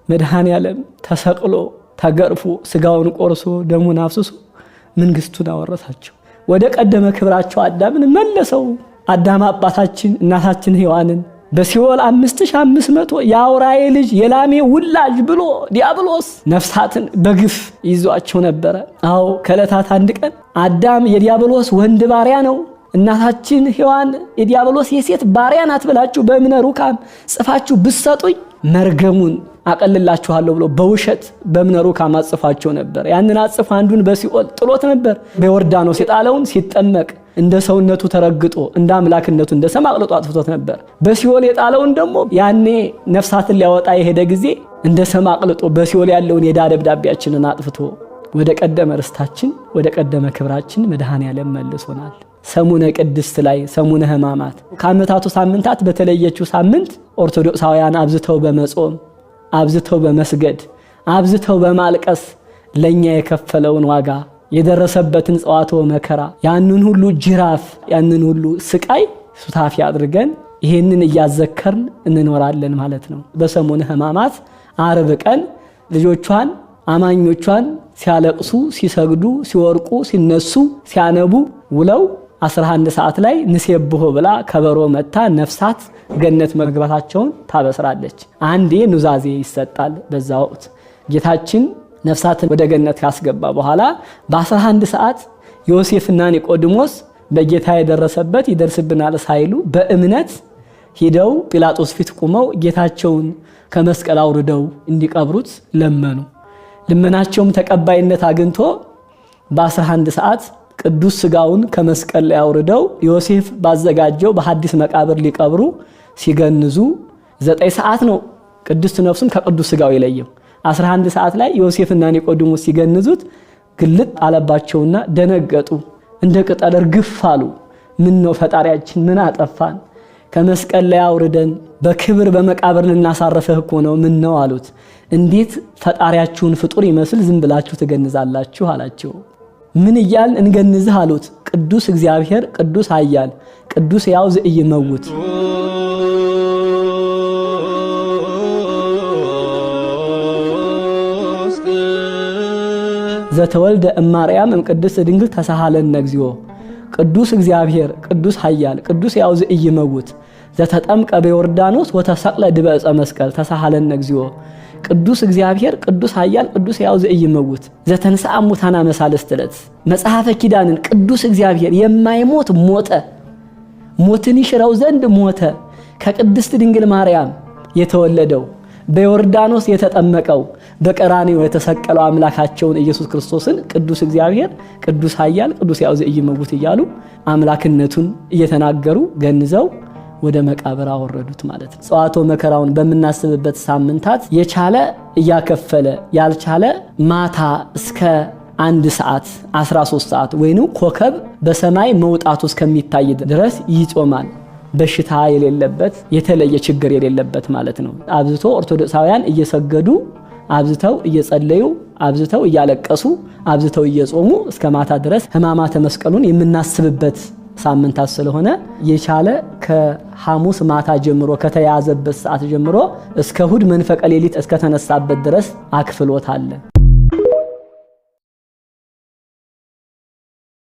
መድኃኔ ዓለም ተሰቅሎ ተገርፎ ስጋውን ቆርሶ ደሙን አፍስሶ መንግስቱን አወረሳቸው። ወደ ቀደመ ክብራቸው አዳምን መለሰው። አዳም አባታችን እናታችን ሔዋንን በሲኦል 5500 የአውራዬ ልጅ የላሜ ውላጅ ብሎ ዲያብሎስ ነፍሳትን በግፍ ይዟቸው ነበረ። አዎ፣ ከዕለታት አንድ ቀን አዳም የዲያብሎስ ወንድ ባሪያ ነው፣ እናታችን ሔዋን የዲያብሎስ የሴት ባሪያ ናት ብላችሁ በእምነ ሩካም ጽፋችሁ ብትሰጡኝ መርገሙን አቀልላችኋለሁ ብሎ በውሸት በእምነ ሩካም አጽፏቸው ነበር። ያንን አጽፎ አንዱን በሲኦል ጥሎት ነበር። በዮርዳኖስ የጣለውን ሲጠመቅ እንደ ሰውነቱ ተረግጦ እንደ አምላክነቱ እንደ ሰም አቅልጦ አጥፍቶት ነበር። በሲኦል የጣለውን ደግሞ ያኔ ነፍሳትን ሊያወጣ የሄደ ጊዜ እንደ ሰም አቅልጦ በሲኦል ያለውን የዕዳ ደብዳቤያችንን አጥፍቶ ወደ ቀደመ ርስታችን ወደ ቀደመ ክብራችን መድኃኔ ዓለም መልሶናል። ሰሙነ ቅድስት ላይ ሰሙነ ሕማማት ከዓመታቱ ሳምንታት በተለየችው ሳምንት ኦርቶዶክሳውያን አብዝተው በመጾም፣ አብዝተው በመስገድ፣ አብዝተው በማልቀስ ለኛ የከፈለውን ዋጋ፣ የደረሰበትን ጸዋትወ መከራ፣ ያንን ሁሉ ጅራፍ፣ ያንን ሁሉ ስቃይ ሱታፊ አድርገን ይሄንን እያዘከርን እንኖራለን ማለት ነው። በሰሙነ ሕማማት አርብ ቀን ልጆቿን አማኞቿን ሲያለቅሱ፣ ሲሰግዱ፣ ሲወርቁ፣ ሲነሱ፣ ሲያነቡ ውለው 11 ሰዓት ላይ ንሴብሖ ብላ ከበሮ መታ ነፍሳት ገነት መግባታቸውን ታበስራለች። አንዴ ኑዛዜ ይሰጣል። በዛ ወቅት ጌታችን ነፍሳትን ወደ ገነት ካስገባ በኋላ በ11 ሰዓት ዮሴፍና ኒቆዲሞስ በጌታ የደረሰበት ይደርስብናል ሳይሉ በእምነት ሂደው ጲላጦስ ፊት ቁመው ጌታቸውን ከመስቀል አውርደው እንዲቀብሩት ለመኑ። ልመናቸውም ተቀባይነት አግኝቶ በ11 ሰዓት ቅዱስ ስጋውን ከመስቀል ላይ አውርደው ዮሴፍ ባዘጋጀው በሐዲስ መቃብር ሊቀብሩ ሲገንዙ 9 ሰዓት ነው ቅድስት ነፍሱን ከቅዱስ ስጋው የለየው። 11 ሰዓት ላይ ዮሴፍና ኒቆዲሞስ ሲገንዙት ግልጥ አለባቸውና ደነገጡ። እንደ ቅጠል እርግፍ አሉ። ምን ነው ፈጣሪያችን፣ ምን አጠፋን? ከመስቀል ላይ አውርደን በክብር በመቃብር ልናሳርፍህ እኮ ነው። ምን ነው አሉት። እንዴት ፈጣሪያችሁን ፍጡር ይመስል ዝም ብላችሁ ትገንዛላችሁ አላቸው። ምን እያልን እንገንዝህ አሉት። ቅዱስ እግዚአብሔር፣ ቅዱስ ኃያል፣ ቅዱስ ሕያው ዘኢይመውት ዘተወልደ እማርያም እምቅድስት ድንግል ተሳሃለነ እግዚኦ፣ ቅዱስ እግዚአብሔር፣ ቅዱስ ኃያል፣ ቅዱስ ሕያው ዘኢይመውት ዘተጠምቀ በዮርዳኖስ ወተሰቅለ ዲበ ዕፀ መስቀል ተሳሃለነ እግዚኦ፣ ቅዱስ እግዚአብሔር፣ ቅዱስ ኃያል፣ ቅዱስ ሕያው ዘኢይመውት ዘተንሥአ እሙታን አመ ሣልስት ዕለት። መጽሐፈ ኪዳንን ቅዱስ እግዚአብሔር የማይሞት ሞተ፣ ሞትን ይሽረው ዘንድ ሞተ። ከቅድስት ድንግል ማርያም የተወለደው፣ በዮርዳኖስ የተጠመቀው፣ በቀራንዮ የተሰቀለው አምላካቸውን ኢየሱስ ክርስቶስን ቅዱስ እግዚአብሔር፣ ቅዱስ ኃያል፣ ቅዱስ ሕያው ዘኢይመውት እያሉ አምላክነቱን እየተናገሩ ገንዘው ወደ መቃብር አወረዱት ማለት ነው። ጸዋቶ መከራውን በምናስብበት ሳምንታት የቻለ እያከፈለ ያልቻለ ማታ እስከ 1 ሰዓት፣ 13 ሰዓት ወይንም ኮከብ በሰማይ መውጣቱ እስከሚታይ ድረስ ይጾማል። በሽታ የሌለበት፣ የተለየ ችግር የሌለበት ማለት ነው። አብዝቶ ኦርቶዶክሳውያን እየሰገዱ፣ አብዝተው እየጸለዩ፣ አብዝተው እያለቀሱ፣ አብዝተው እየጾሙ እስከ ማታ ድረስ ሕማማተ መስቀሉን የምናስብበት ሳምንታት ስለሆነ የቻለ ከሐሙስ ማታ ጀምሮ ከተያዘበት ሰዓት ጀምሮ እስከ እሁድ መንፈቀ ሌሊት እስከተነሳበት ድረስ አክፍሎት አለ።